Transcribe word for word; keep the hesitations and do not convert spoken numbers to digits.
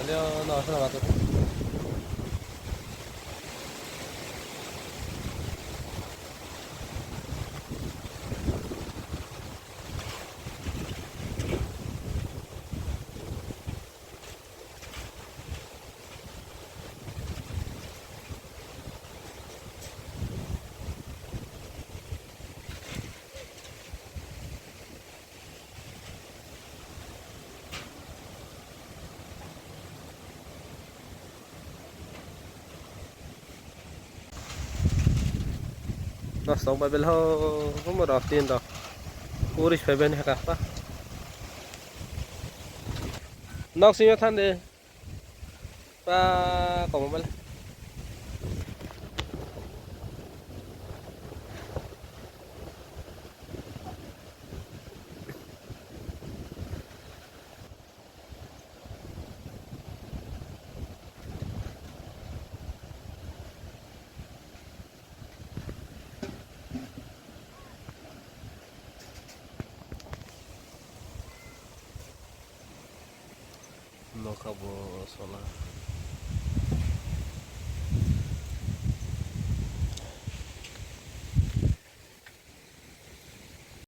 Yo, no, no, no. Nos tong bai bel ho, homo rok tin rok. Kuris pai ben haka pa. Nok sing yo than de. Pa komo bel. Nokha bo sola.